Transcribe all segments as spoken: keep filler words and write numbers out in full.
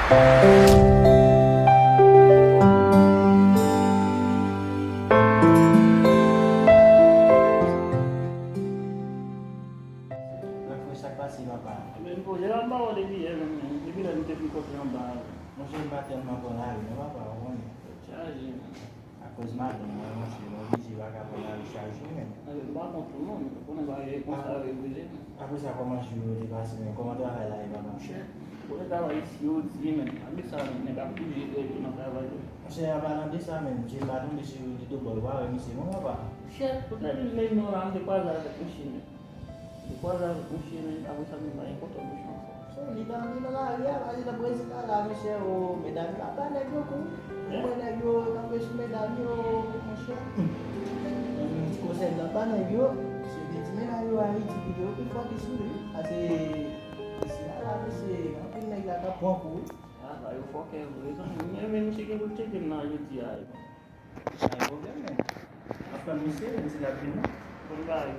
Black Fresh, sa k pase, papa? Ebyen, m poze la, m pa wè w depi yè menm, men depi lè nou te fin kontre anba a. Monchè, m pa tèlman pran lari non, papa, ou konnen. Tèt chaje, men. Akoz madanm mwen, monchè, m oblije pa ka pran lari chak jou, men. Ebyen, m pa kont ou non, men ou konnen bagay konsa yo regle, men. Apre sa, kòman jou yo te pase, men? Kòman travay la ye, papa? Monchè, kote travay isi yo di, men, malgre sa, men, nèg ap bouje nan travay yo. Monchè, an palan de sa, men, je m pa tonbe sou Dodo Boy, ou pa wè misye non, papa? Monchè, tout lè vin nan non la, m te kwaze avèk misye, men. M te kwaze avèk misye, men apre sa, m pa gen kontak misye ankò. So, li nan, li nan lari a, pase nan Brezil la, la, mesye, o, medam yo ap ba nèg yo kou. Ou wè nèg yo kanpe sou medam yo, monchè. Yon ti konsèy m t ap ba nèg yo, se vin di medam yo Ayiti, pou yo pi fò ki sou li. Pase, isi a la, mesye, anpil nèg la k ap pran kou, wi. A, ba yo fòkè vre, zanmi. M renmen misye gen pou l tcheke m nan jodi a, wi. Pa gen pwoblèm, men. Anfen, misye, menm si l ap vin, non. Bon bagay.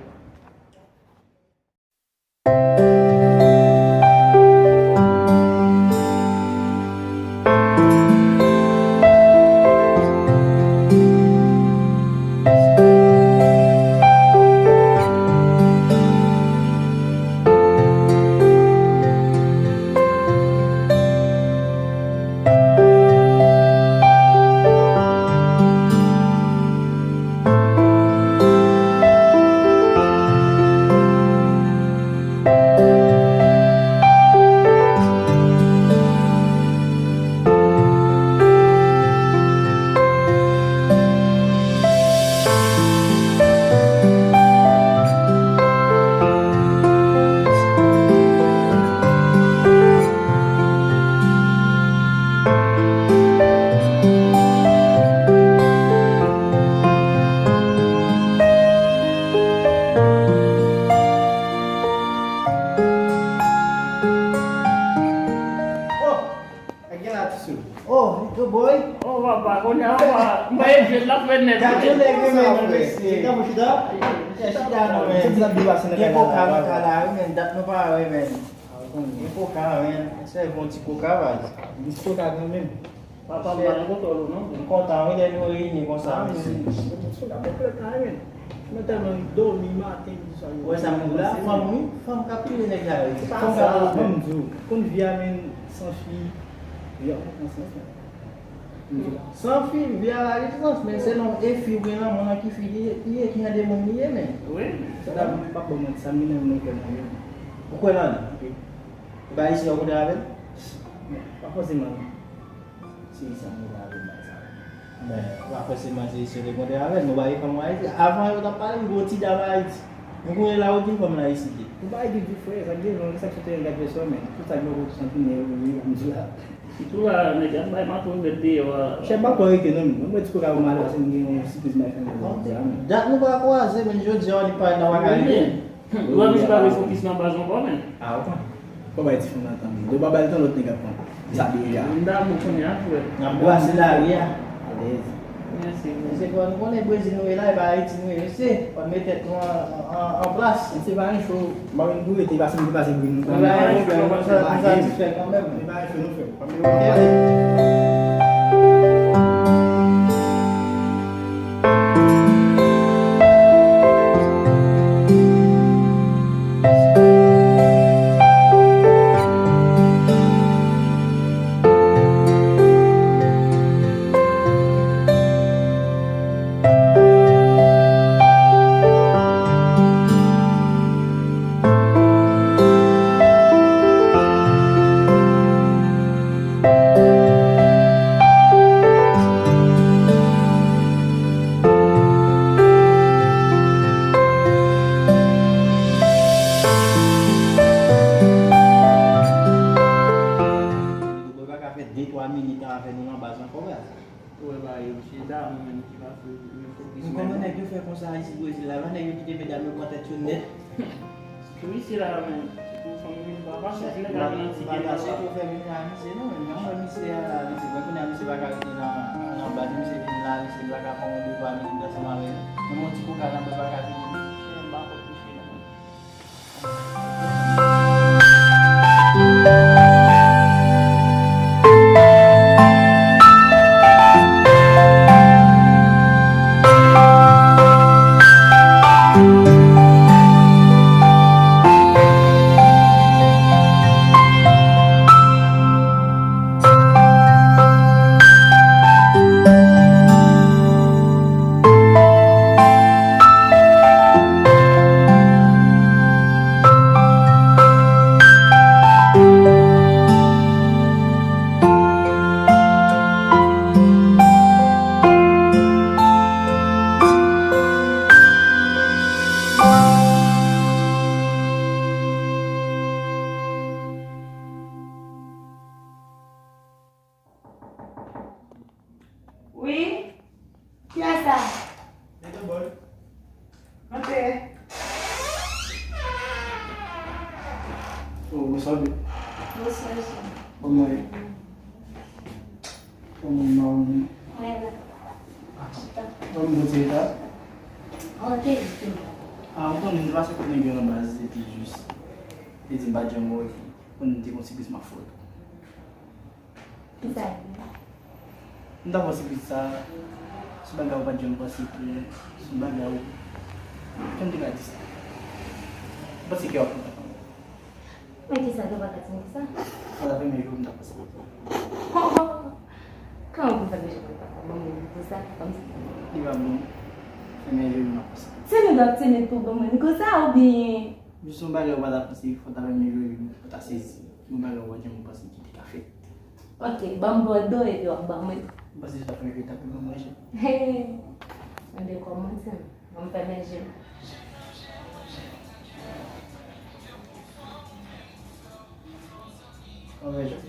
Sa k gen la, ti sou? Oh, Dodo Boy. Oh, papa, kounye a, papa, m pa enkyete, l ap fè nèt. Gade yon nèg, men, mesye. Chita, chita. Chita non, men. Gen koka nan kay la, wi, men, dat nou pa wè, men. Gen koka, men. Sèvi yon ti koka, baz. Yon ti koka kanmenm. Papa, m pa nan kontwòl ou non. M kontan, wi, lè nou reyini konsa, mesye. Mwen tèlman dòmi maten, midi, swa. Ou wè sa m di la, fanm, wi, fanm k ap touye nèg la, wi. Fanm k ap touye. Ban m di w, konn vi a, men, san fi, vi a pa gen sans, men. San fi, vi a pa gen sans, men selon e fi ou gen nan mond nan, ki fi li ye, ki jan de moun li ye, men. Wi. Se la, m p ap ba w manti, sa m gen nan men mwen, m kwè nan li. Ou kwè nan li? Wi. E pa isi a ou kontre avè l? Pa fòseman, non. Se isi a m kontre avè l, bay sa. Men, pa fòseman se isi ou te kontre avè l, nou pa gen fanm Ayiti. Avan yo t ap pale, m gen yon ti dam Ayiti. Men kounye a la, ou di fanm la isit li. Ou pa Ayiti di frè, sa k gen, non, sa k soti nan gad pèsòn, men. Tout sa k gen pou santi, men, wi, m di la. Sitou la, nèg ap bay maton vèt deyò a. Chèf, m pa twò rete, non, men. Mwen, mwen di koka pou m ale, paske m gen yon sipriz m al fè nan jodi a, men. Dat nou pa kwaze, men jodi a, ou annik parèt nan wakay li. Wi, men. Ou wè misye pa vle fokis nan baz ankò, men. A, ou konnen. Fò bay ti fanm nan tan, men. Yo pa bay l tan, lòt nèg ap pran. Sa deja. M damou kounye a, frè. N ap brase lari a. Alèz. Mèsi, mèsi. Mesye, fò nou konnen Brezil nou ye la, e pa Ayiti nou ye, mesye. Fò n met tèt nou an, an, an, an plas. Mesye, pa yon cho. M pa konn pou rete, paske m te pase pou nou. Nou pa yon cho, nou sa, nou satisfè kanmenm. Se pa yon cho nou fè. Ou pa ka fè de twa minit an avè nou nan baz ankò, baz. Ou wè bagay yo, mesye, damou menm ki pa fè yo fokis menm. Kòman nèg yo fè konsa isi Brezil la? Nèg yo kite medam yo pran tèt yo nèt. Sou isi la menm, se pou fanmi vin pa pase, nèg la vin nan ti gen nan la. Misye fè vin la, misye non, men mwen, misye a la, misye, mwen konnen misye pa ka rete nan, nan baz, misye vin la, misye pa ka pran yon de twa minit ansanm avè nou. Menm yon ti koka nan men pa ka fini. Misye, m pa kont misye non, men. Wi. Kiyès sa? Mete bòl. Antre. Oh, bonswa, babe. Bonswa, Jean. Kòman w ye? Kòman w ye? Mwen la. Chita. Kòman w ye? Chita. Antre. Ah, ou konnen, m te pase kote nèg yo nan baz, epi jis, li di m pa t janm wè w, epi konnen m te gon ti grizman fòt. Kisa? M ta panse ke sa, se bagay ou pa t janm panse pou, se bagay ou, jan m te ka di sa. M panse ke w ap kontan. Men kisa, te pa ka di m kisa? Sa ta fè men jou m ta panse. Kòman pou fè men jou m ta panse pou sa, kòmsi? Li pa bon. Fè men jou m ta panse. Se nou dòk, se nou pou bon moun konsa, oubyen? Jis yon bagay ou pa ta panse, fò ta fè men jou m ta sezi. Yon bagay ou pa t janm panse ki te ka fèt. Ok, ban m bò dlo epi w ap ban mwen. M panse se t ap rive ta pou mwen manje. Hey! Tande kòmanse m. Ban m fèmen je m. Fèmen je m.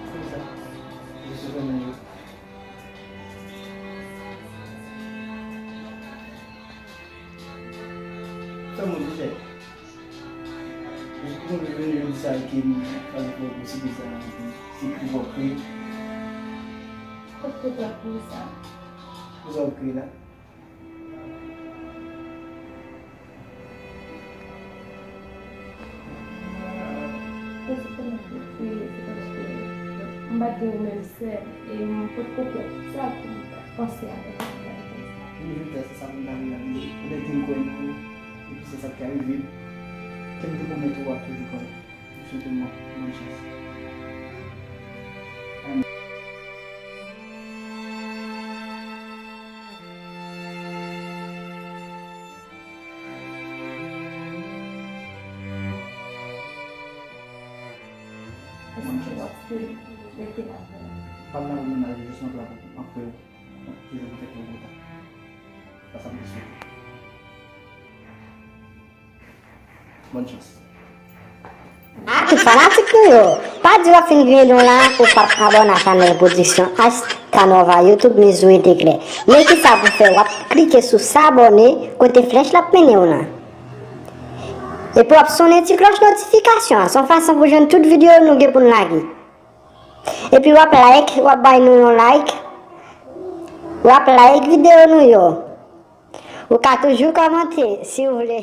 Konsa. Jis fèmen je m. Fè m yon ti chèk. Mwen vini jodi sa ke m pral fè yon sipèsa, se pou w ap kriye. Kot kote w ap kriye sa? Pou sa w ap kriye la? Mwen se tèlman te kriye, se paske m pa t gen yon menm sè, e m potko kwè sa pou m panse avèk yon bagay konsa. Vini jodi a, se sa pou m ta vin la, men lè te m kwè nan ou, epi se sa k te rive, ke m te pwomèt ou, w ap toujou kwè. M swete w bòn, bòn chans. Bòn chans. Pa m nan mennaj, jis nan plak ou, antre, toujou pou tèt mwen kontan. Sa, sa m te swete. Bòn chans. A tout fanatik nou yo, pa di w ap fin griyen don la, ou p ap abòne a chanèl pwodiksyon Ashtanova YouTube, Mizouri te klè. Men kisa pou fè, w ap klike sou sabòne, kote flèch la ap mennen w lan. Epi w ap sonnen ti klòch notifikasyon an, se yon fason pou jwenn tout videyo nou gen pou n lage. Epi w ap like, w ap bay nou yon like, w ap like videyo nou yo. Ou ka toujou kòmante, si w vle.